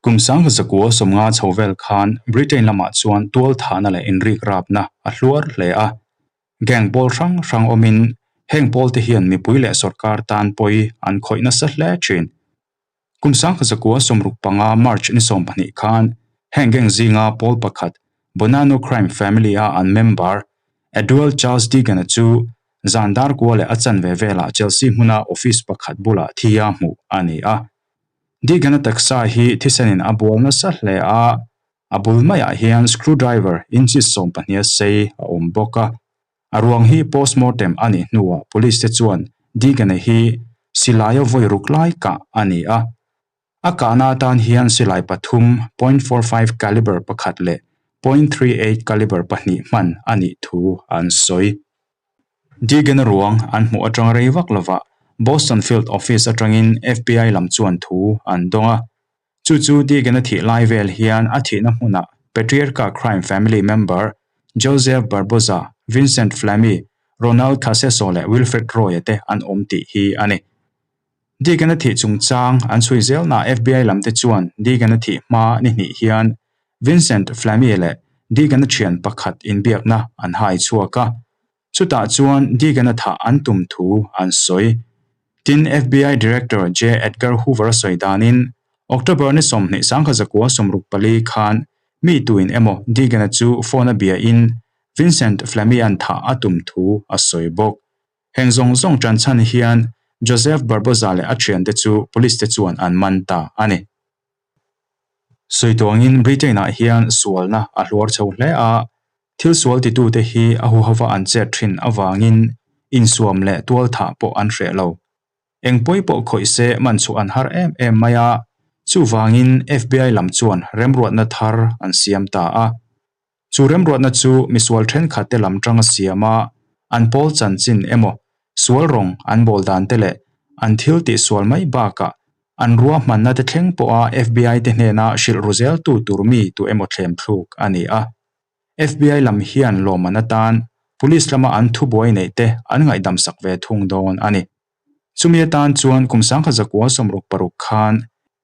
Kum 1950 chho vel khan Britain lamah chuan tualthahna leh inrikrapna a hluar hle a. Gang pawl hrang hrang awmin heng pawlte hian mipui leh sorkar tan pawi an khawih nasa hle thin. Kum 1965 March ni 12 khan heng gang zinga pawl pakhat Bonanno Crime Family-a an member Edward Charles Deegan-a chu zan dar kua leh a chanve velah Chelsea hmuna office pakhat bulah thia hmuh a ni a. Deegan-a taksa hi thisenin a bual nasa hle a, a bul maiah hian screwdriver inches 12 a sei a awm bawk a. A ruang hi postmortem a nih hnuah police te chuan Deegan-a hi silaia vawi ruk lai kah a ni a. A kahna atan hian silai pathum .45 caliber pakhat leh .38 caliber pahnih hman a nih thu an sawi. Deegan-a ruang an hmuh atang rei vak lovah Boston Field Office atangin FBI lam chuan thu an dawng a. Chu chu Deegan-a thih lai vel hian a thihna hmunah Patriarca crime family member Joseph Barboza, Vincent Flammy, Ronald Caseso leh Wilfred Roy-a te an awm tih hi a ni. Deegan-a thih chungchang an chhui zelnaah FBI lamte chuan Deegan-a thih hma ni hnih hian Vincent Flammy leh Deegan-a thian pakhat inbiakna an hai chhuak a. Chutah chuan Deegan-a thah an tum thu an sawi. Tin, FBI Director J. Edgar Hoover-a sawi danin October ni 29, 1964 khan mi tuin emaw Deegan-a chu phone-a biain Vincent Flammy-a'n thah a tum thu a sawi bawk. Heng zawng zawng tan chhan hian Joseph Barboza leh a thiante chu police te chuan an man ta a ni. Sawi tuangin Britain-ah hian sualna a hluar chho hle a, thil sual titute hi a huhova an chet thin avangin insuam leh tualthah pawh an hreh lo. Eng pawi pawh khawih se man chhuah an har em em mai a, chuvangin FBI lam chuan remruatna thar an siam ta a. Chu remruatna chu misual thenkhat te lam tanga siam a, an pawl chanchin emaw, sual rawng an bawl dan te leh an thil tih sual mai bakah an ruahmanna te thleng pawha FBI te hnena hrilh ru zel tu tur mi tu emaw thlem thluk a ni a. FBI lam hian lawmman atan police lama an thubuai neih te an ngaihdam sak ve thung dawn a ni. Chumi atan chuan kum 1966 khan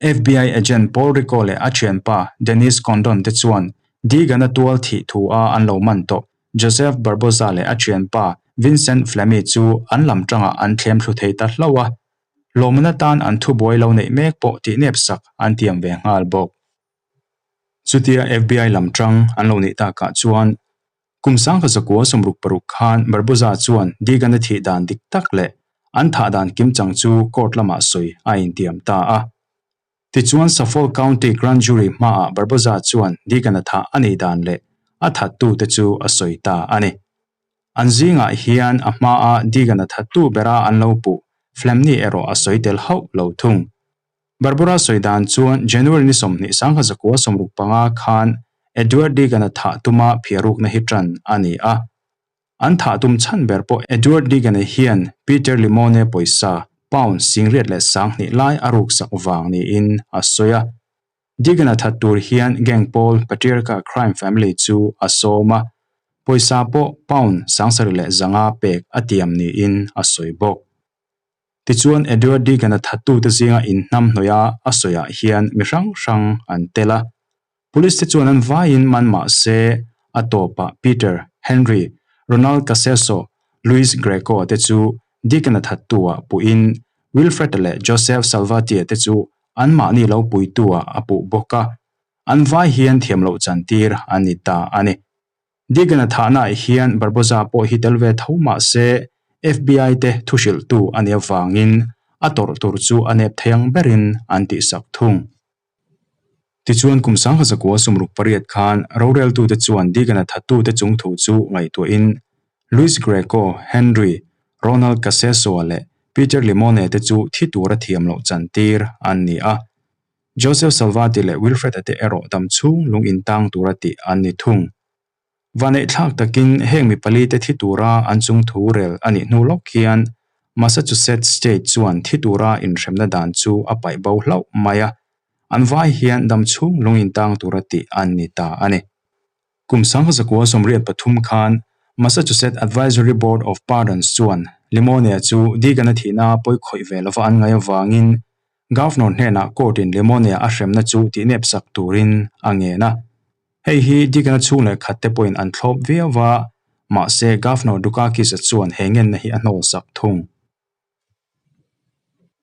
FBI agent Paul Rico leh a thianpa Dennis Condon te chuan Deegan-a tual thih thu a an lo man tawh Joseph Barboza leh a thianpa Vincent Flammy chu an lam tangah an thlem thlu thei ta hlauh a. Lawmman atan an thubuai lo neih mek pawh tih nep sak an tiam ve nghal bawk. Chutia FBI lam tang an lo neih takah chuan Kum 1966 khan Barboza chuan Deegan-a thih dan dik tak leh an thah dan kimchang chu court lamah sawi a intiam ta a. Tichuan Suffolk County Grand Jury hmaah Barboza chuan Deegan-a thah a nih dan leh a thattute chu a sawi ta a ni. An zingah hian a hmaa Deegan-a thattu bera an lo puh Flemni erawh a sawi tel hauh lo thung. Barbara sawi dan chuan January ni 29, 1965 khan Edward Deegan-a thah tuma phiarukna hi tan a ni a. An thah tum chhan ber pawh Edward Deegan-a hian Peter Limone pawisa pound singriat leh sanghnih lai a ruksak vang niin a sawi a. Deegan-a that tur hian gang pawl Patriarca crime family chu a sawm a, pawisa pawh pound sangsarih leh zanga pek a tiam niin a sawi bawk. Tichuan Edward Deegan-a thattute zinga inhnam hnawih a a sawiah hian mi hrang hrang an tel a. Police te chuan an vaiin man mah se a tawpah Peter, Henry, Ronald Caseso, Louis Greco-a te chu Deegan-a thattu-ah puhin Wilfred-a leh Joseph Salvati-a te chu anmahni lo puitu-ah a puh bawk a. An vai hian thiam loh chantir an ni ta a ni. Deegan-a thahnaah hian Barboza pawh hi tel ve tho mah se FBI te thuhrilhtu a nih avangin a tawrh tur chu a nep thei ang berin an tihsak thung. Tichuan kum 1968 khan roreltute chuan Deegan-a thattute chung thu chu ngaihtuahin Luis Greco, Henry, Ronald Caseso-a leh Peter Limone te chu thi tura thiam loh chantir an ni a. Joseph Salvati leh Wilfred-a te erawh dam chhung lung intang tura tih an ni thung. Vaneih thlak takin heng mi pali te thi tura an chung thu rel a nih hnu lawk hian Massachusetts State chuan thi tura inhremna dan chu a paih bo hlauh mai a, an vai hian dam chhung lung intang tura tih an ni ta a ni. Kum 1983 khan Massachusetts Advisory Board of Pardons chuan Limonia chu Deegan-a thihna pawi khawih ve lova an ngaih avangin. Governor hnenah court-in Limone-a a hremna chu tihnep sak turin a ngen a. Hei hi Deacon-a chhung leh khatte pawhin an thlawp viau va, mahse Governor Dukakis-a chuan he ngenna hi a hnawl sak thung.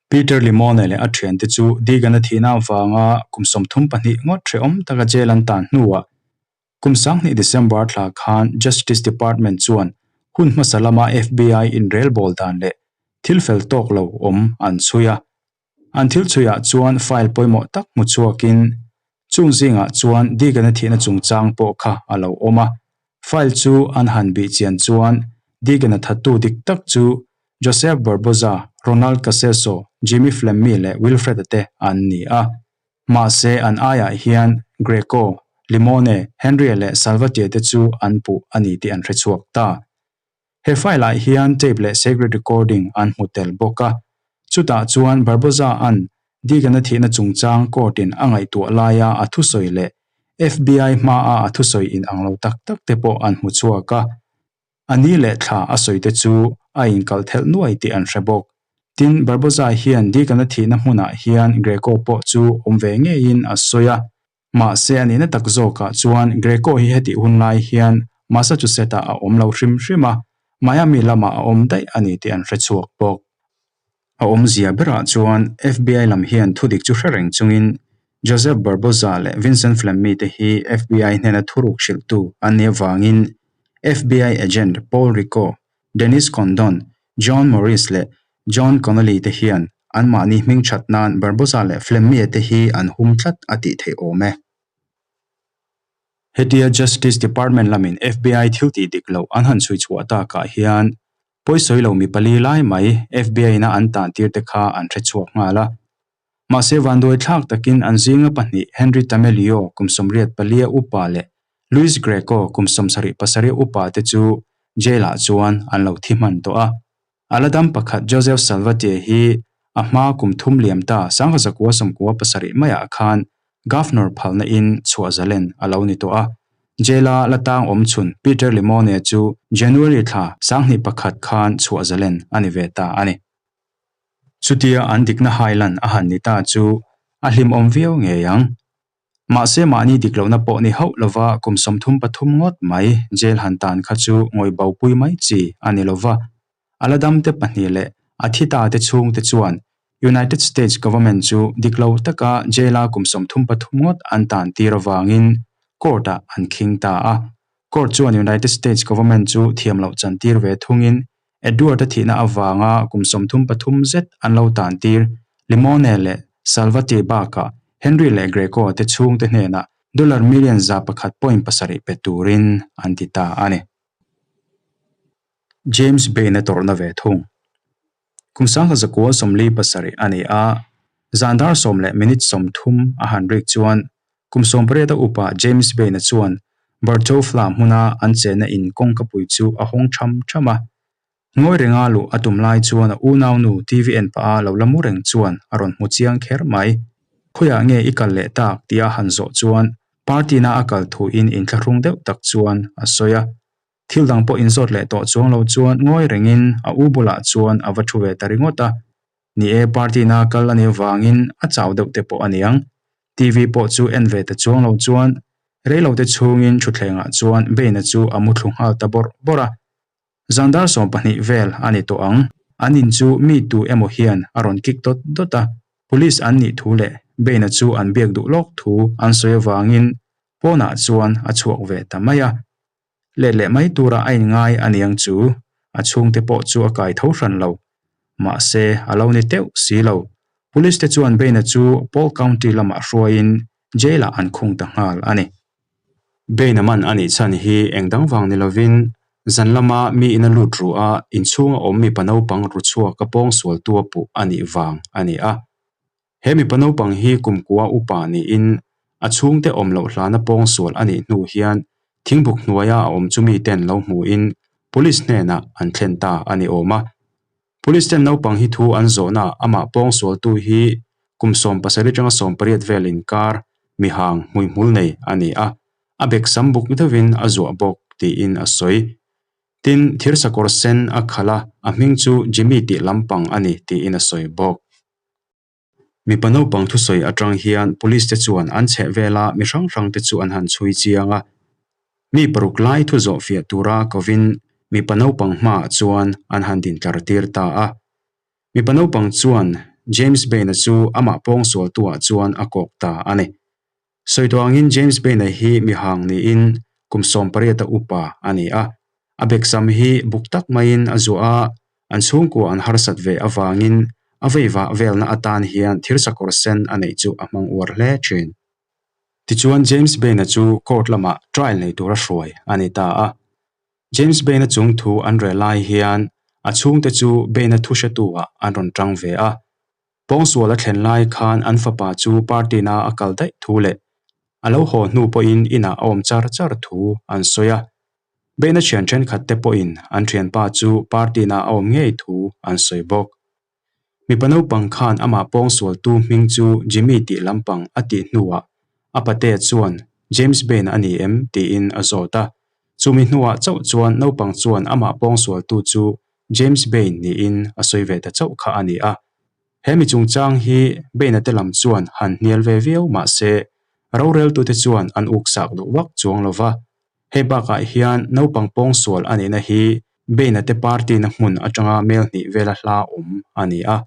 Peter Limone leh a thiante chu Deacon-a thihna avanga kum 32 ngawt hrehawm taka jail an tan hnuah Kum 2000 December thla khan Justice Department chuan hun hmasa lama FBI inrelbawl dan leh thil fel tawk lo awm an chhui a. An thil chhuiah chuan file pawimawh tak hmu chhuakin chung zingah chuan Deegan-a thihna chungchang pawh kha a lo awm a. File chu an han bih chian chuan Deegan-a thattu dik tak chu Joseph Barboza, Ronald Caseso, Jimmy Flemmi leh Wilfred-a te an ni a. Mahse, an aiah hian Greco, Limone, Henry-a leh Salvatie te chu an puh a ni tih an hre chhuak ta. He file-ah hian tape leh secret recording an hmu tel bawk a. Chutah chuan Barboza-a'n Deegan-a thihna chungchang court-in a ngaihtuah laia a thusawi leh FBI hmaa a thusawi inang lo tak tak te pawh an hmu chhuak a. A ni leh thla a sawi te chu a inkalh thelh nuai tih an hre bawk. Tin, Barboza hian Deacon-a thihna hmunah hian Greco pawh chu awm ve ngeiin a sawi a. Mahse, a nihna tak zawkah chuan Greco hi hetih hun lai hian Massachusetts-ah a awm lo hrim hrim a, Miami lamah a awm daih a ni tih an hre chhuak bawk. A awmzia berah chuan FBI lam hian thudik chu hre reng chungin Joseph Barboza leh Vincent Flemmi te hi FBI hnena thuruk hrilhtu an nih avangin FBI agent Paul Ricco, Dennis Condon, John Morris leh John Connolly te hian anmahni hming that nan Barboza leh Flemmi te hi an hum tlat a tih theih awm e. Hetia Justice Department lamin FBI thil tih dik loh an han chhui chhuah takah hian Pawisawi lo mi pali lai mai FBI-na an tan tir te kha an hre chhuak nghal a. Mahse vanduai thlak takin an zinga pahnih Henry Tamelio kum 84 upa leh Luis Greco kum 77 upa te chu jail-ah chuan an lo thi hman tawh a. A la dam pakhat Joseph Salvatie hi a hma kum thum liam ta 1997 maiah khan Governor phalna in chhuah zalen a lo ni tawh a. Jail-a la tang awm chhun Peter Limone chu January thla 2001 khan chhuah zalen a ni ve ta a ni. Chutia an dikna hailan a han ni ta chu a hlimawm viau ngei ang. Mahse mahni dik lohna pawh ni hauh lova kum 33 ngawt mai jail han tan kha chu ngawih bopui mai chi a ni lova. A la damte pahnih leh a thi ta te chhungte chuan United States government chu dik lo taka jail-a kum 33 ngawt an tan tir avangin court-ah an khing ta a. Court chuan United States government chu thiam loh chan tir ve thungin Edward-a thihna avanga kum 33 zet an lo tan tir Limone leh Salvati bakah Henry leh Greco te chhungte hnenah dollar million 100.7 pe turin an ti ta a ni. James Bain-a tawrhna ve thung. Kum 1947 a ni a, zan dar sawm leh minute 30 a han rik chuan kum 18 a upa James Bain-a chuan Bartow Fla hmuna an chenna in kawngkapui chu a hawng tham tham a. Ngawi renga luh a tum lai chuan a unaunu TV en pah a lo la mu reng chuan a rawn hmu chiang kher mai. Khawiah nge i kal leh tak tia han zawh chuan party-na a kal thuin inthlahrung deuh tak chuan a sawi a. Thil dang pawh inzawt leh tawh chuang lo chuan ngawi rengin a u bulah chuan a va thu ve ta ringawt a. Ni e, party na kal a nih avangin a chau deuh te pawh a niang. TV pawh chu en ve ta chuang lo chuan reilote chhungin thutthlengah chuan Bane-a chu a mu thlu nghal ta bawrh bawrh a. Zan dar 12 vel a ni tawh ang. An in chu mi tu emaw hian a rawn kik dawt dawt a. Police an nih thu leh Bane-a chu an biak duh lawk thu an sawi avangin pawnah chuan a chhuak ve ta mai a. Let leh mai tura a inngai a niang chu a chhungte pawh chu a kai tho hran lo. Mahse, a lo ni teuh si lo. Police te chuan Bain-a chu Polk County lamah hruaiin jail-ah an khung ta nghal a ni. Bain-a man a nih chhan hi eng dang vang ni lovin zan lama mi ina lut ru a, inchhunga awm mipa naupang ru chhuak a pawngsualtu a puh a nih vang a ni a. He mipa naupang hi kumkua upa niin a chhungte awm loh hlana pawngsual a nih hnu hian thingbuk hnuaia a awm chu miten lo hmuin police hnenah an thlen ta a ni awm a. Police ten naupang hi thu an zawhnaah amah pawngsualtu hi kum 17 atanga 18 vel inkar mihang hmuihmul nei a ni a, a bek sam buk deuhin a zuah bawk tiin a sawi. Tin, thirsakawr sen a khalh a, a hming chu Jimmy tih lampang a ni tiin a sawi bawk. Mipa naupang thusawi atang hian police te chuan an chheh vela mi hrang hrang te chu an han chhui chiang a. Mi paruk lai thu zawh fiah tura kovin mipa naupang hmaah chuan an han dintlar tir ta a. Mipa naupang chuan James Bain-a chu amah pawngsualtuah chuan a kawk ta a ni. Sawi tawh angin James Bain-a hi mihang niin kum 18 a upa a ni a. A beksam hi buk tak maiin a zuah a, an chhungkua an harsat ve avangin a veivah velna atan hian thirsakawr sen a neih chu a hmang uar hle thin. Tichuan James Bain-a chu court lamah trial nei tura hruai a ni ta a. James Bain-a chung thu an reh lai hian a chhungte chu Bain-a thu hretu-ah an rawn tang ve a. Pawngsual a thlen lai khan an fapa chu party-na a kal daih thu leh a lo haw hnu pawhin inah a awm char char thu an sawi a. Beihna thian thenkhat te pawhin an thianpa chu party-na a awm ngei thu an sawi bawk. Mipa naupang khan amah pawngsualtu hming chu Jimmy tih lampang a tih hnuah a patea chuan James Bain a ni em tiin a zawt a. Chumi hnuah chauh chuan naupang chuan amah pawngsualtu chu James Bain niin a sawi ve ta chauh kha a ni a. He mi chungchang hi Bain-a te lam chuan han hnial ve viau mah se, roreltute chuan an uksak duh vak chuang lo va. Hei bakah hian naupang pawngsual a nihna hi Bain-a te party-na hmun atanga mel hnih vela hla awm a ni a.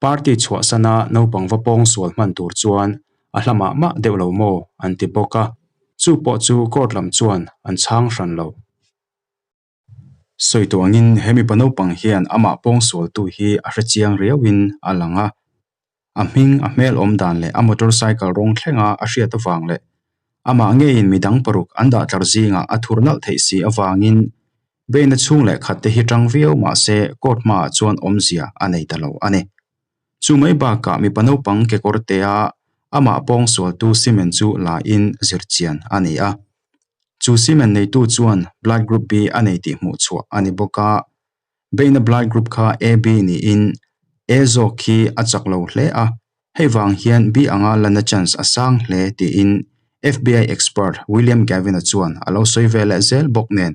Party chhuahsana naupang va pawngsual hman tur chuan a hla mah mah deuh lo maw an ti bawk a, chu pawh chu court lam chuan an chhang hran lo. Sawi tawh angin he mipa naupang hian amah pawngsualtu hi a hre chiang riauin a lang a. A hming, a hmel awm dan leh a motorcycle rawng thlenga a hriat avang leh amah ngeiin midang paruk an dah tlar zingah a thur nalh theih si avangin Bain-a chhung leh khat te hi tang viau mah se court hmaah chuan awmzia a nei ta lo a ni. Chu mai bakah mipa naupang kekawr tea amah pawngsualtu cement chu la in zirchian a ni a. Chu cement neitu chuan blood group B a nei tih hmuh chhuah a ni bawk a. Beihna blood group kha AB niin A zawk khi a chak lo hle a, hei vang hian B anga lana chance a sang hle tiin FBI expert William Gavin-a chuan a lo sawi ve leh zel bawk nen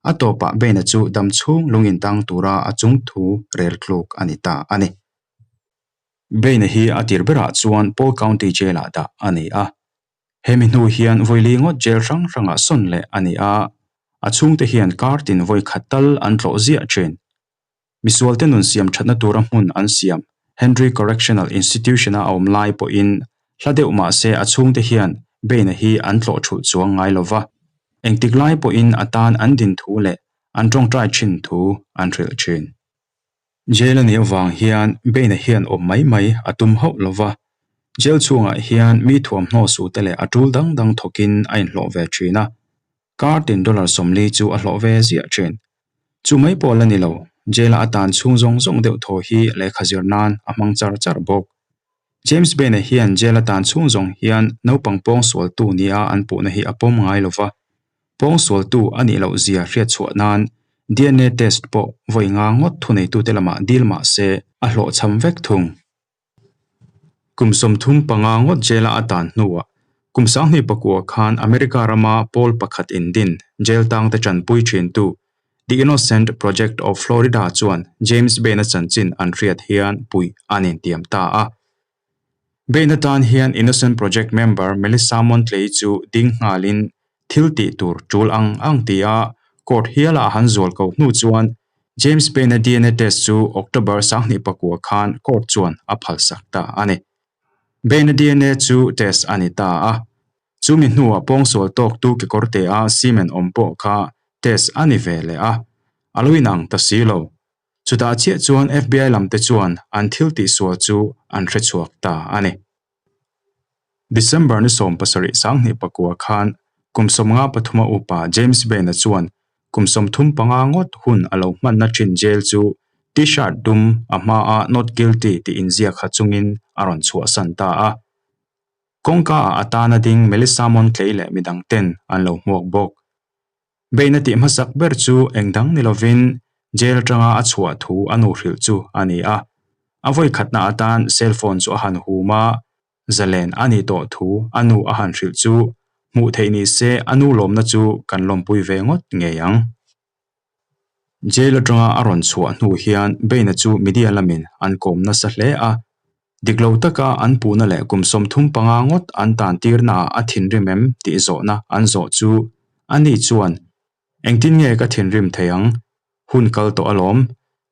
a tawpah Beihna chu dam chhung lungin tang tura a chung thu rel tluk a ni ta a ni. Beihna hi a tir berah chuan Polk County Jail-ah dah a ni a. Hemi hnu hian vawili ngawt jail hrang hrangah sawn leh a ni a, a chhungte hian kar tin vawi khat tal an tlawh ziah thin. Misualte nun siam thatna tura hmun an siam Henry Correctional Institution-a a awm lai pawhin hla deuh mah se a chhungte hian Bain-a hi an tlawh thulh chuang ngai lo va, engtik lai pawhin a tan an din thu leh an tawngtai thin thu an hrilh thin. Jail a nih avang hian Bain-a hian awm mai mai a tum hauh lo va, jail chhungah hian mi thuamhnaw suhte leh a tul dang dang thawkin a inhlawh ve thin a, kar tin dollar 40 chu a hlawh ve ziah thin. Chu mai pawh la ni lo, jail-a a tan chhung zawng zawng deuh thaw hi lehkha zir nan a hmang char char bawk. James Bain-a hian jail-a tan chhung zawng hian naupang pawngsualtu nia an puhna hi a pawm ngai lo va, Pawngsualtu a nih loh zia hriat chhuah nan DNA test pawh vawi nga ngawt thuneitute lamah dil mah se a hlawhchham vek thung. Kum 35 ngawt jail-a a tan hnuah kum 2009 khan America rama pawl pakhat indin jail tangte tanpui thintu The Innocent Project of Florida chuan James Bain-a chanchin an hriat hian puih an intiam ta a. Beihna tan hian Innocent Project member Melissa Montley chu ding nghalin thil tih tur tul ang ang ti a court hiala a han zual ko hnu chuan James Payne-a DNA test chu October 2009 khan court chuan a phalsak ta a ni. Payne-a DNA chu test a ni ta a, chumi hnuah pawngsual tawktu kekawrte-a semen awm pawh kha test a ni ve leh a, a lo inang ta si lo. Chutah chiah chuan FBI lamte chuan an thil tihsual chu an hre chhuak ta a ni. December ni 17 2009 khan kum 53 a upa James Bain-a chuan kum 35 ngawt hun a lo hmanna thin jail chu T-shirt dum a hmaa Not Guilty tih inziak ha chungin a rawn chhuahsan ta a. Kawngka-ah a tana ding Melissa Montley leh midangten an lo hmuak bawk. Beihna tih hmasak ber chu eng dang ni lovin jail atanga a chhuah thu a nu hrilh chu a ni a. A vawi khatna atan cellphone chu a han hum a, zalen a nih tawh thu a nu a han hrilh chu hmuh theih ni se a nu lawmna chu kan lawmpui ve ngawt ngei ang. Jail atanga a rawn chhuah hnu hian Beihna chu media lamin an kawm nasa hle a. Dik lo taka an puhna leh kum 35 ngawt an tan tirnaah a thinrim em tih zawhna an zawh chu ani chuan, Engtin nge ka thinrim thei ang? Hun kal tawh alawm.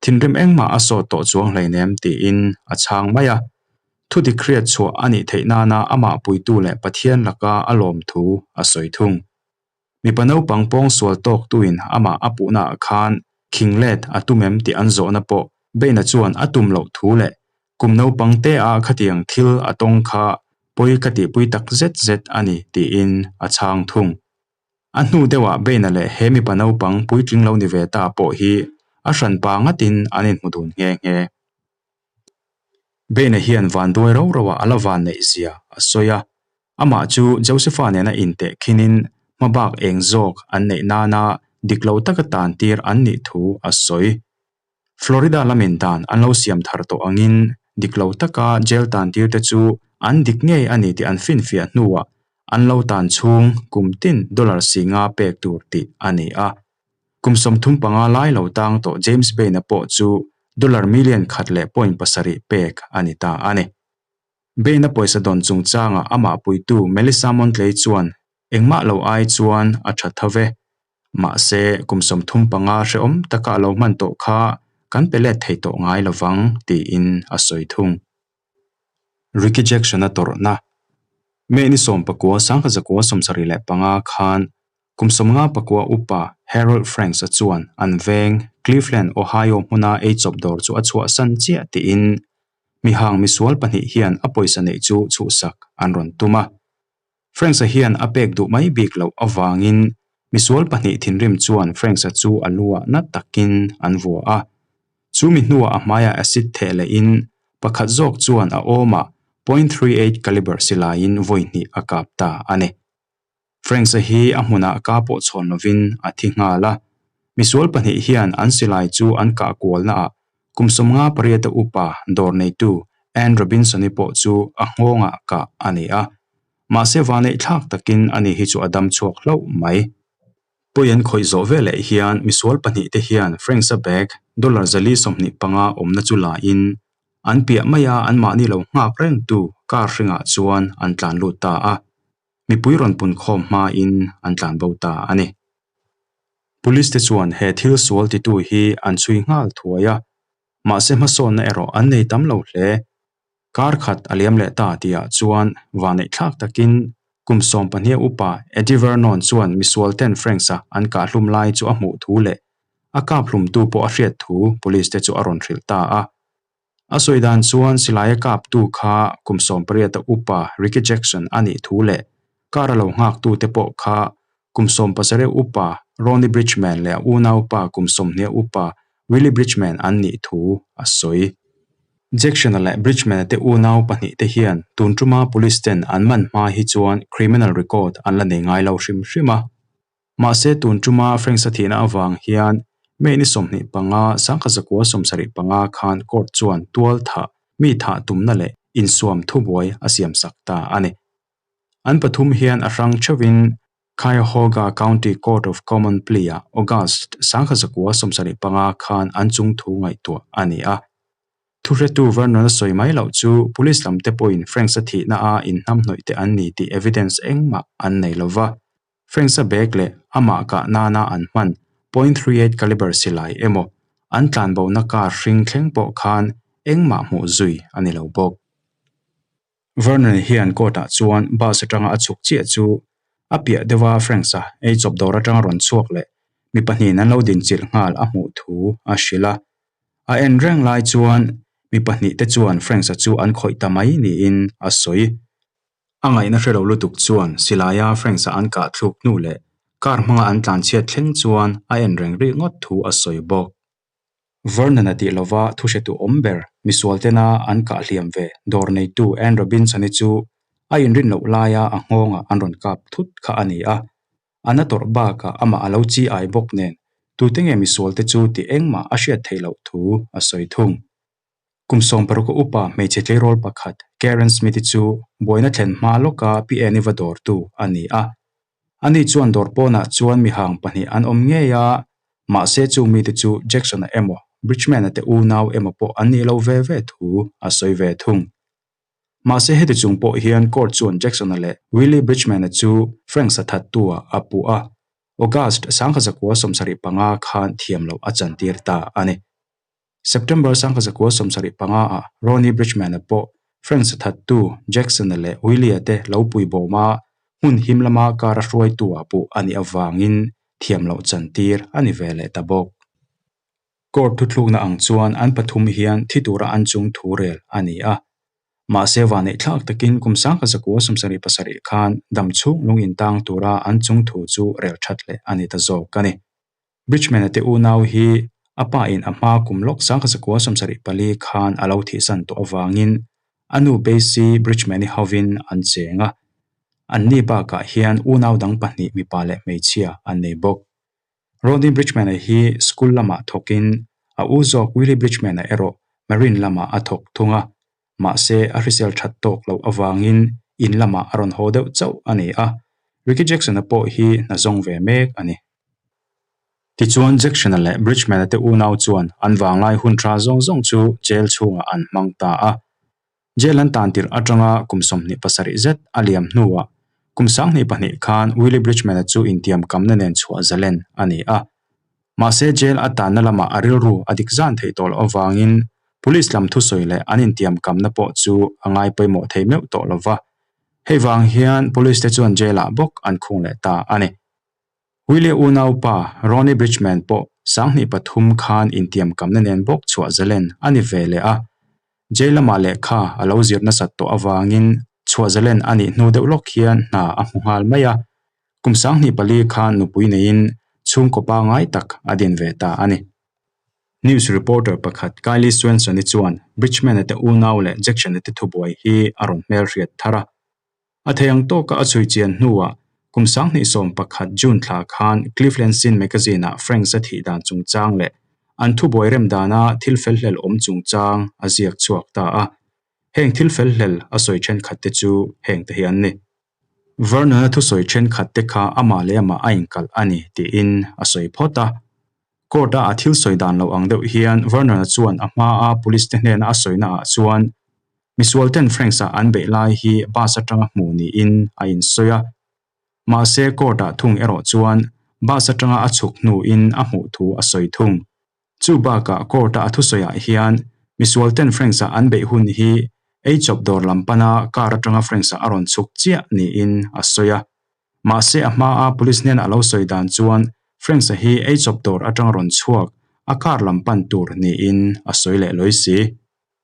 Thinrim engmah a sawt tawh chuang hleinem tiin a chhang mai a. Thu dik hriat chhuah a nih theih nana amah puitu leh Pathian laka a lawm thu a sawi thung. Mipa naupang pawngsual tawktuin amah a puhnaah khan khing let a tum em tih an zawhna pawh Bena chuan a tum loh thu leh kum naupang te ah khatiang thil a tawng kha pawi ka tihpui tak zet zet a ni tiin a chhang thung. A hnu deuhah Bena leh he mipa naupang puitling lo ni ve ta pawh hi a hranpa ngatin an inhmu dun nghe nghe. Bena hian vanduai ro roah a la van neih zia a sawi a, amah chu Josepha nena inteh khinin hmabak eng zawk an neih nana dik lo taka tantir an nih thu a sawi. Florida lamin dan an lo siam thar tawh angin dik lo taka jail tantir te chu an dik ngei a ni tih an finfiah hnuah an lo tan chhung kum tin dollar 50 pek tur tih a ni a. Kum 35 lai lo tang tawh James Bain-a pawh chu dollar million 1.7 pek a ni ta a ni. Bain-a pawisa dawn chungchangah amah puitu Melissa Montley chuan engmah lo ai chuan a tha tho ve. Mahse, kum 35 hrehawm taka a lo hman tawh kha kan pe let thei tawh ngai lovang tiin a sawi thung. Ricky Jackson-a tawrhna May ni 19 1975 khan kum 59 upa Harold Franks-a chuan an veng Cleveland, Ohio hmuna eichawp dawr chu a chhuahsan chiah tiin mihang misual pahnih hian a pawisa neih chu chhuhsak an rawn tum a. Franks-a hian a pek duh mai bik loh avangin misual pahnih thinrim chuan Franks-a chu a luah na takin an vua a. Chu mi hnuah a hmaiah acid theh lehin pakhat zawk chuan a awmah .38 caliber silaiin vawi hnih a kap ta a ni. Franks-a hi a hmunah ka pawh chhawn lovin a thi nghal a. Misual pahnih hian an silai chu an kah kualnaah kum 58 upa dawr neitu Ann Robinson-i pawh chu a nghawngah kah a ni a. Mahse vaneih thlak takin ani hi chu a dam chhuak hlauh mai. Pawi an khawih zawh veleh hian misual pahnih te hian Franks-a bag dollar 425 awmna chu lain an piah maia anmahni lo nghak rengtu car hringah chuan an tlan lut ta a. Mipui rawn pun khawm hmain an tlan bo ta a ni. Police te chuan he thil sual titu hi an chhui nghal thuai a, mahse hmasawnna erawh an nei tam lo hle. Kar khat a liam leh ta tihah chuan vaneih thlak takin kum 12 upa Eddie Vernon chuan misual ten Franks-a an kahhlum lai chu a hmuh thu leh a kap hlumtu pawh a hriat thu police te chu a rawn hrilh ta a. A sawi dan chuan silaia kaptu kha kum 18 upa Ricky Jackson a nih thu leh car a lo nghaktu te pawh kha kum 17 upa Ronnie Bridgman leh a unaupa kum 20 upa Willie Bridgman an nih thu a sawi. Jackson-a leh Bridgman-a te unau pahnih te hian tun tuma police ten an man hma hi chuan criminal record an la nei ngai lo hrim hrim a. Mahse tun tuma Franks-a thihna avang hian May ni 25, 1975 khan court chuan tual thah, mi thah tumna leh insuam thubuai a siamsak ta a ni. An pathum hian a hrang theuhin Cuyahoga County Court of Common Plea-ah August 1975 khan an chung thu ngaihtuah a ni a. Thuhretu Vernon-a sawi mai loh chu police lam te pawhin Franks-a thihna a inhnamhnawih te an ni tih evidence engmah an nei lova. Franks-a bag leh amah kah nana an hman .38 caliber silai emaw an tlanbona car hring thleng pawh khan engmah hmuh zui a ni lo bawk. Vernon hian court-ah chuan bus atanga a chhuk chiah chu a piah deuha Franks-a eichawp dawr atanga rawn chhuak leh mi pahnihin an lo dinchilh nghal a hmuh thu a hrilh a. A en reng lai chuan mi pahnih te chuan Franks-a chu an khawih ta mai niin a sawi. A ngaihna hre lo lutuk chuan silaia Franks-a an kah thluk hnu leh car hmanga an tlanchhiat thleng chuan a en reng rih ngawt thu a sawi bawk. Vernon-a tih lova thu hretu awm ber misual tena an kah hliam ve dawr neitu Ann Robinson-i chu a inrin loh laia a nghawngah an rawn kap thut kha a ni a. A na tawrh bakah amah a lo chi ai bawk nen tute nge misual te chu tih engmah a hriat theih loh thu a sawi thung. Kum 16 upa hmeichhe tleirawl pakhat Karen Smith-i chu buaina thlen hma lawka Pi Eni va dawrtu a ni a. Ani chuan dawr pawnah chuan mihang pahnih an awm ngei a, mahse chung mite chu Jackson-a emaw Bridgman-a te unau emaw pawh an nih lo ve ve thu a sawi ve thung. Mahse heti chung pawh hian court chuan Jackson-a leh Willie Bridgman-a chu Franks-a thattu-ah a puh a, August 1975 khan thiam loh a chantir ta a ni. September 1975-ah Ronnie Bridgman-a pawh Franks-a thattu Jackson-a leh Willie-a te lo puibawma hmun him lama car a hruaitu-ah puh a nih avangin thiam loh chantir a ni ve leh ta bawk. Court thuthlukna ang chuan an pathum hian thi tura an chung thu rel a ni a. Mahse vaneihthlak takin kum 1977 khan dam chhung lung intang tura an chung thu chu rel that leh a ni ta zawk a ni. Bridgman-a te unau hi a pa in a hma kum lawk 1974 khan a lo thihsan tawh avangin a nu Bessie Bridgman-i hovin an cheng a. Anni bakah hian unau dang pahnih mipa leh hmeichhia an nei bawk. Rodney Bridgman-a hi school lamah thawkin a u zawk Willie Bridgman-a erawh Marine lamah a thawk thung a, mahse a hrisel that tawk loh avangin in lamah a rawn haw deuh chauh a ni a, Ricky Jackson-a pawh hi hna zawng ve mek a ni. Tichuan Jackson-a leh Bridgman-a te unau chuan an vanglai hun tha zawng zawng chu jail chhungah an hmang ta a. Jail an tan tirh atanga kum 27 zet a liam hnuah kum 22 khan Willie Bridgman-a chu intiam kamna nen chhuah zalen a ni a. Mahse jail a tanna lamah a rilru a dik zan theih tawh loh avangin police lam thusawi leh an intiam kamna pawh chu a ngai pawimawh thei meuh tawh lo va. Hei vang hian police te chuan jail-ah bawk an khung leh ta a ni. Willie unaupa Ronnie Bridgman pawh 2003 khan intiam kamna nen bawk chhuah zalen a ni ve leh a. Jail lamah lehkha a lo zir nasat tawh avangin chhuah zalen a nih hnu deuh lawk hian hna a hmu nghal mai a. Kum 24 khan nupui neiin chhungkaw pangngai tak a din ve ta a ni. News reporter pakhat Kylie Swenson-i chuan Bridgman-a te unau leh Jackson-a te thubuai hi a rawn hmelhriat thar a. A thei ang tawka a chhui chian hnuah kum 2011 June thla khan Cleveland Scene Magazine-ah Franks-a thih dan chungchang leh an thubuai rem dana thil felhlel awm chungchang a ziak chhuak ta a. Heng thil felhlel a sawi thenkhat te chu heng te hi an ni. Vernon-a thusawi thenkhat te kha amah leh amah a inkalh a ni tiin a sawi phawt a. Court-a a thil sawi dan lo ang deuh hian Vernon-a chuan a hmaa police te hnena a sawina ah chuan misual ten Franks-a an beih lai hi bus atanga hmu niin a insawi a. Mahse court-ah thung erawh chuan bus atanga a chhuk hnuin a hmuh thu a sawi thung. Chu bakah court-a a thusawiah hian misual ten Franks-a an beih hun hi ei chawp dawr lam pana car atanga Franks-a a rawn chhuk chiah niin a sawi a. Mahse a hmaa police hnena a lo sawi dan chuan Franks-a hi ei chawp dawr atanga rawn chhuak a car lam pan tur niin a sawi leh lawi si.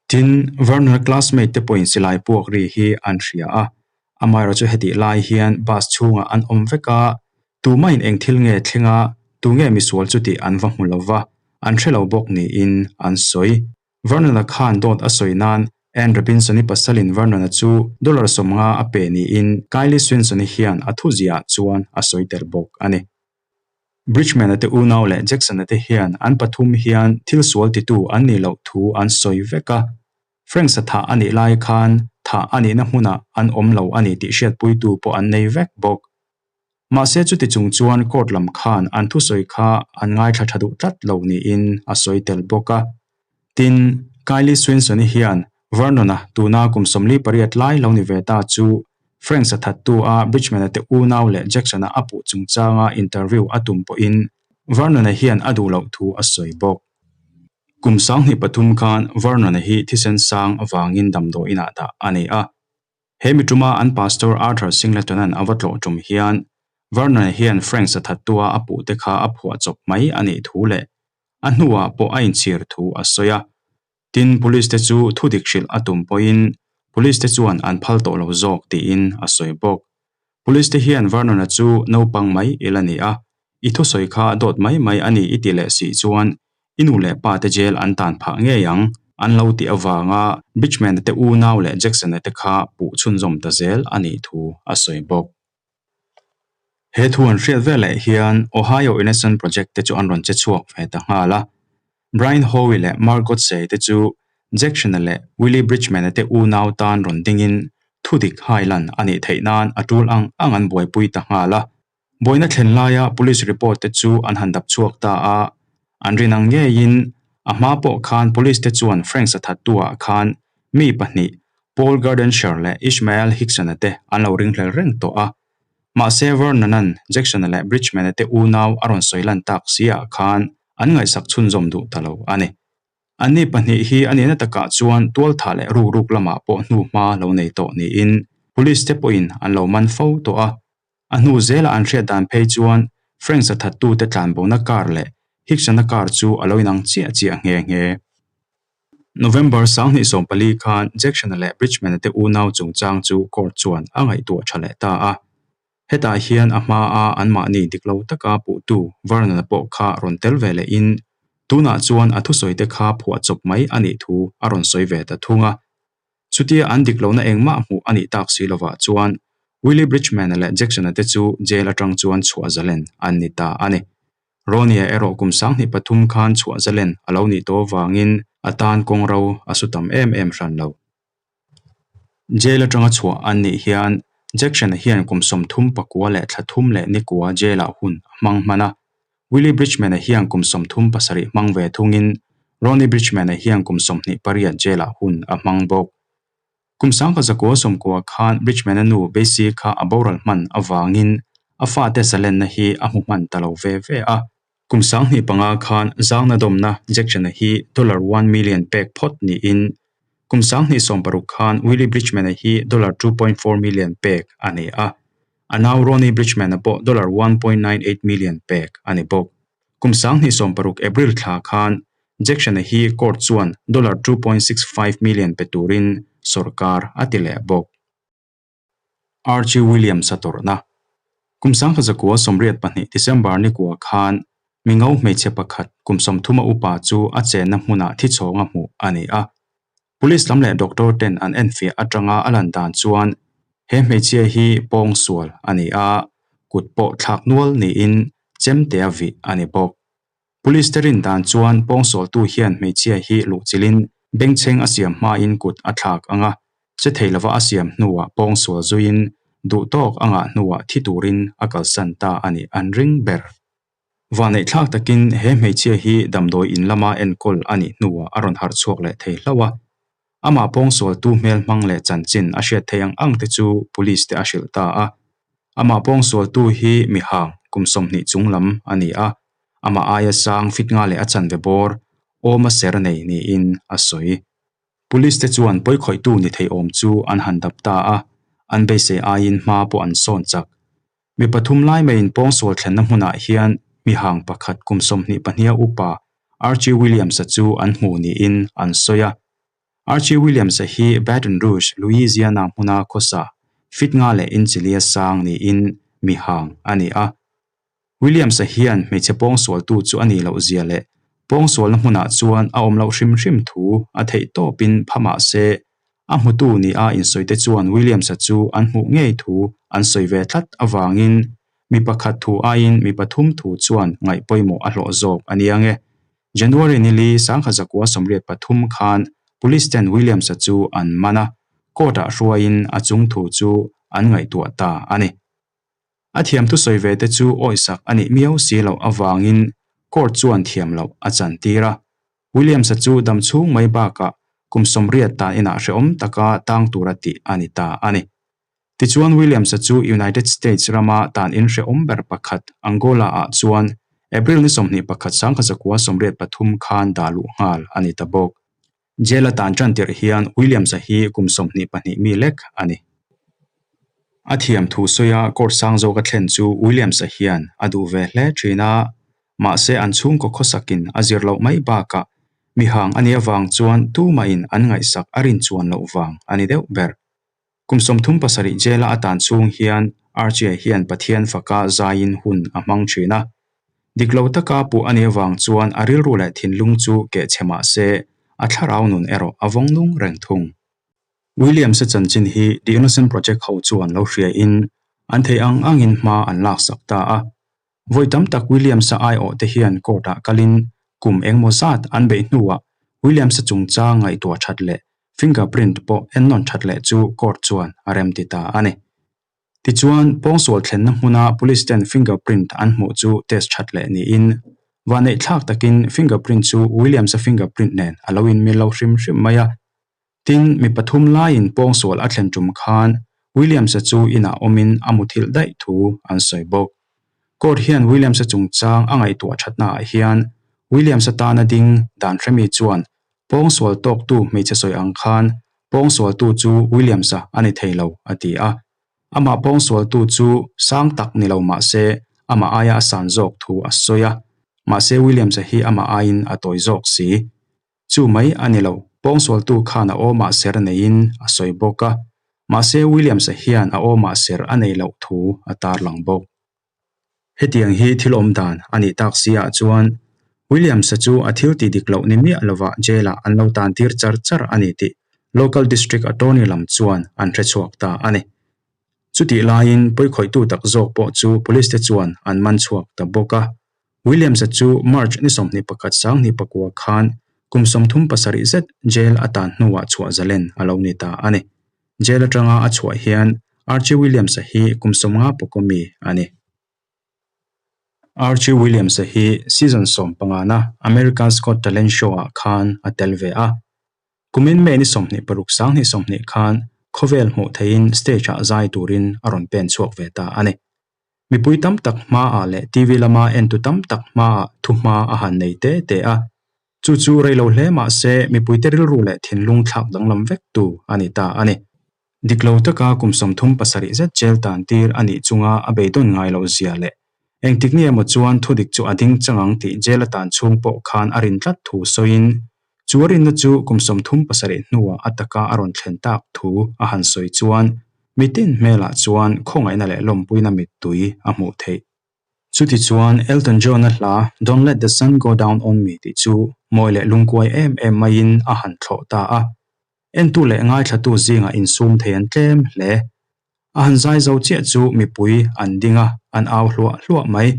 Tin, Vernon-a classmate te pawhin silai puak ri hi an hria a, amaherawhchu hetih lai hian bus chhungah an awm vek a, tumahin eng thil nge thleng a, tunge misual chu tih an va hmu lo va, an hre lo bawk niin an sawi. Vernon-a khan dawt a sawi nan Ann Robinson-i pasalin Vernon-a chu dollar 50 a pe niin Kylie Swinson-i hian a thuziah chuan a sawi tel bawk a ni. Bridgman-a te unau leh Jackson-a te hian an pathum hian thil sual titu an nih loh thu an sawi vek a. Franks-a thah a nih lai khan thah a nihna hmunah an awm lo a ni tih hriatpuitu pawh an nei vek bawk. Mahse chuti chung chuan court lam khan an thusawi kha an ngaithla tha duh tlat lo niin a sawi tel bawk a. Tin, Kylie Swinson-i hian Vernon-a tuna kum 48 lai lo ni ve ta chu Franks-a thattu a Bridgman-a te unau leh Jackson-a a puh chungchanga interview a tum pawhin Vernon-a hian a duh loh thu a sawi bawk. Kum 23 khan Vernon-a hi thisen sang avangin damdawiinah dah a ni a. He mi tuma an Pastor Arthur Singleton-a'n a va tlawh tum hian Vernon-a hian Franks-a thattua a puhte kha a phuah chawp mai a nih thu leh a hnuah pawh a inchhir thu a sawi a. Tin, police te chu thu dik hrilh a tum pawhin police te chuan an phal tawh lo zawk tiin a sawi bawk. Police te hian Vernon-a chu naupang mai i la ni a, i thusawi kha dawt mai mai a ni i ti leh si chuan i nu leh pa te jail an tan phah ngei ang an lo tih avanga Bridgman-a te unau leh Jackson-a te kha puh chhunzawm ta zel a nih thu a sawi bawk. He thu an hriat veleh hian Ohio Innocence Project te chu an rawn che chhuak ve ta nghal a. Brian Howe leh Margot Say te chu Jackson-a leh Willie Bridgman-a te unau tan rawn dingin thudik hailan a nih theih nan a tul ang ang an buaipui ta nghal a. Buaina thlen laia police report te chu an han dap chhuak ta a, an rin ang ngeiin a hma pawh khan police te chuan Franks-a thattu-ah khan mi pahnih. Paul Gardensher leh Ishmael Hickson-a te an lo ringhlel reng tawh a. Mahse Vernon-a'n Jackson-a leh Bridgman-a te unau a rawn sawi lan tak si-ah khan an ngaihsak chhunzawm duh ta lo a ni. Anni pahnih hi a nihna takah chuan tualthah leh rukruk lamah pawh hnuhma lo nei tawh niin Police te pawhin an lo man fo tawh a. A hnu zela an hriat dan phei chuan Franks-a thattute tlanbona car leh Hickson-a car chu a lo inang chiah chiah nghe nghe. November 2014 khan Jackson-a leh Bridgman-a te unau chungchang chu court chuan a ngaihtuah tha leh ta a. Hetah hian a hmaa anmahni dik lo taka puhtu Vernon-a pawh kha rawn tel ve lehin tunah chuan a thusawite kha phuahchawp mai a nih thu a rawn sawi ve ta thung a. Chutia an dik lohna engmah hmuh a nih tak si lovah chuan Willie Bridgman-a leh Jackson-a te chu jail atang chuan chhuah zalen an ni ta a ni. Ronnie-a erawh kum 23 khan chhuah zalen a lo nih tawh avangin a tan kawng ro a su tam em em hran lo. Jail atanga chhuah an nih hian Jackson-a hian kum 39 leh thla thum leh nikua jail-ah hun a hmang hman a. Willie Bridgman-a hian kum 37 hmang ve thungin Ronnie Bridgman-a hian kum 28 jail-ah hun a hmang bawk. Kum 1990 khan Bridgman-a nu Bessie kha a boral hman avangin a fate zalenna hi a hmu hman ta lo ve ve a. Kum 2005 khan zangna dawmna Jackson-a hi dollar one million pek phawt niin kum 2016 khan Willie Bridgman-a hi dollar 2.4 million pek a ni a. A nau Ronnie Bridgman-a pawh dollar 1.98 million pek a ni bawk. Kum 2016 April thla khan Jackson-a hi court chuan dollar 2.65 million pe turin sorkar a ti leh bawk. Archie Williams-a tawrhna. Kum 1982 December ni kua khan mingo hmeichhe pakhat kum 30 a upa chu a chenna hmunah thichhawnga hmuh a ni a. Police lam leh doctor ten an enfiah atanga a lan dan chuan he hmeichhia hi pawng sual a ni a, kut pawh thlak nual niin chemtea vih a ni bawk. Police te rin dan chuan pawngsualtu hian hmeichhia hi luhchilhin bengchheng a siam hmain kut a thlak ang a, che thei lova a siam hnuah pawngsual zuiin duhtawk a ngah hnuah thi turin a kalsan ta a nih an ring ber. Vanneihthlak takin he hmeichhia hi damdawi in lama enkawl a nih hnuah a rawn harh chhuak leh thei hlauh a. Amah pawngsualtu hmel hmang leh chanchin a hriat theih ang ang te chu police te a hrilh ta a. Amah pawngsualtu hi mi hang kum 20 chung lam a ni a, amah aia sang fit nga leh a chanve bawr awma ser nei niin a sawi. Police te chuan pawikhawihtu ni thei awm chu an han dap ta a, an beisei aiin hma pawh an sawn chak. Mi pathum lai maiin pawngsual thlenna hmunah hian mi hang pakhat kum 22 a upa Archie Williams-a chu an hmu niin an sawi a. Archie Williams-a hi Baton Rouge, Louisiana hmuna khawsa fit nga leh inchi lia sang niin mi hang a ni a. Williams-a hian hmeichhe pawngsualtu chu a nih loh zia leh pawngsualna hmunah chuan a awm loh hrim hrim thu a theih tawpin pha mah se, a hmutu nia insawite chuan Williams-a chu an hmuh ngei thu an sawi ve tlat avangin mi pakhat thu aiin mi pathum thu chuan ngaih pawimawh a hlawh zawk a nia nge. January nili 1983 khan Police ten Williams-a chu an man a, court-ah hruaiin a chung thu chu an ngaihtuah ta a ni. A thiam thusawi ve te chu awisak a nih miau si loh avangin court chuan thiam loh a chantir a. Williams-a chu dam chhung mai bakah kum 80 tan inah hrehawm taka tang tura tih a ni ta a ni. Tichuan Williams-a chu United States rama tan in hrehawm ber pakhat Angola-ah chuan April ni 21 1983 khan dah luh nghal a ni ta bawk. Jail a tan tan tirh hian Williams-a hi kum 22 mi lek a ni. A thiam thu sawi a court sang zawk a thlen chu Williams-a hian a duh ve hle thin a, mahse an chhungkaw khawsakin a zir loh mai bakah mi hang a nih avang chuan tumahin an ngaihsak a rin chuan loh vang a ni deuh ber. Kum 37 jail-a a tan chhung hian Archie hian Pathian faka zaiin hun a hmang thin a. Dik lo taka puh a nih avang chuan a rilru leh thinlung chu keh chhe mah se a thlarau nun erawh a vawng nung reng thung. Williams-a chanchin hi The Innocent Project ho chuan lo hriain an theih ang angin hma an laksak ta a. Vawi tam tak Williams-a aiawh te hian court-ah kalin kum engemaw zat an beih hnuah Williams-a chungchang ngaihtuah that leh fingerprint pawh ennawn that leh chu court chuan a remti ta a ni. Tichuan, pawngsual thlenna hmuna police ten fingerprint an hmuh chu test that leh niin vanneihthlak takin fingerprint chu Williams-a fingerprint nen a lo inmil lo hrim hrim mai a. Tin, mi pathum laiin pawngsual a thlen tum khan Williams-a chu inah awmin a muthilh daih thu an sawi bawk. Court hian Williams-a chungchang a ngaihtuah thatnaah hian Williams-a tana ding dan hremi chuan pawngsual tawktu hmeichhe sawi ang khan pawngsualtu chu Williams-a a ni thei lo a ti a. Amah pawngsualtu chu sang tak ni lo mah se amah aia a san zawk thu a sawi a. Mahse Williams-a hi amah aiin a tawi zawk si. Chu mai a ni lo, pawngsualtu khan a awmah ser neiin a sawi bawk a, mahse Williams-a hian a awmah ser a nei loh thu a tarlang bawk. Hetiang hi thil awm dan a nih tak si ah chuan Williams-a chu a thil tih dik loh ni miah lovah jail-ah an lo tan tir char char a ni tih Local District Attorney lam chuan an hre chhuak ta a ni. Chutih laiin pawikhawihtu tak zawk pawh chu police te chuan an man chhuak ta bawk a. Williams-a chu March ni 21 29 khan kum 37 zet jail a tan hnuah chhuah zalen a lo ni ta a ni. Jail atanga a chhuah hian Archie Williams-a hi kum 50 pawkaw mi a ni. Archie Williams-a hi season 15 na America's Got Talent show-ah khan a tel ve a. Kumin May ni 26 20 khan khawvel hmuh theihin stage-ah zai turin a rawn pen chhuak ve ta a ni. Mipui tam tak hmaah leh TV lama entu tam tak hmaah thuhma a han nei te te a. Chu chu rei lo hle mah se mipuite rilru leh thinlung thlak danglam vek tu a ni ta a ni. Dik lo taka kum 37 zet jail tan tir a nih chunga a beidawn ngai loh zia leh engtik ni emaw chuan thudik chu a ding chang ang tih jail a tan chhung pawh khan a rin tlat thu sawiin chu a rinna chu kum 37 hnuah a taka a rawn thlen tak thu a han sawi chuan mitin hmelah chuan khawngaihna leh lawmpuina mittui a hmuh theih. Chutichuan Elton John-a hla Don't Let the Sun Go Down on Me tih chu mawi leh lungkuai em em maiin a han thlawh ta a. Entu leh ngaithlatu zingah insum thei an tlem hle. A han zai zo chiah chu mipui an ding a, an au hluah hluah mai.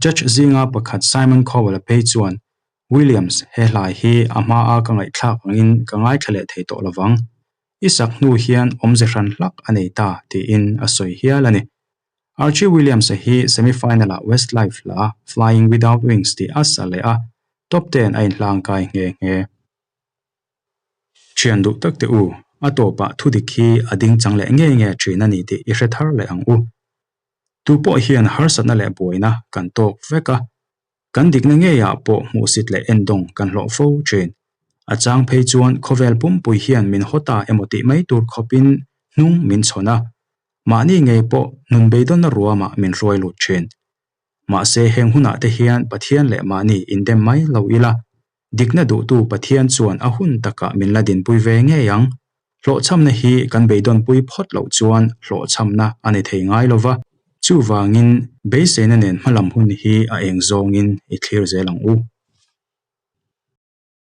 Judge zinga pakhat Simon Cowell-a phei chuan, Williams, he hlai hi a hmaa ka ngaihthlak angin ka ngaithla leh thei tawh lovang. I sak hnu hian awmze hran hlak a nei ta, tiin a sawi hial a ni. Archie Williams-a hi semi-final-ah Westlife hla Flying Without Wings tih a sa leh a, top ten a inhlangkai nghe nghe. Thian duh tak teh u, a tawpah thudik hi a ding chang leh ngei nge thin a ni tih i hre thar leh ang u. Tu pawh hian harsatna leh buaina kan tawk vek a, kan dikna ngeiah pawh hmuhsit leh endawng kan hlawh fo thin. A chang phei chuan khawvel pumpui hian min haw ta emaw tih mai tur khawpin hnung min chhawn a, mahni ngei pawh nun beidawnna ruamah min hruai lut thin. Mahse heng hunah te hian Pathian leh mahni indem mai lo ila, Dikna duhtu Pathian chuan a hun takah min la dinpui ve ngei ang. Hlawhchhamna hi kan beidawnpui phawt loh chuan hlawhchhamna a ni thei ngai lo va. Chuvangin, beiseina nen hmalam hun hi a eng zawngin i thlir zel ang u.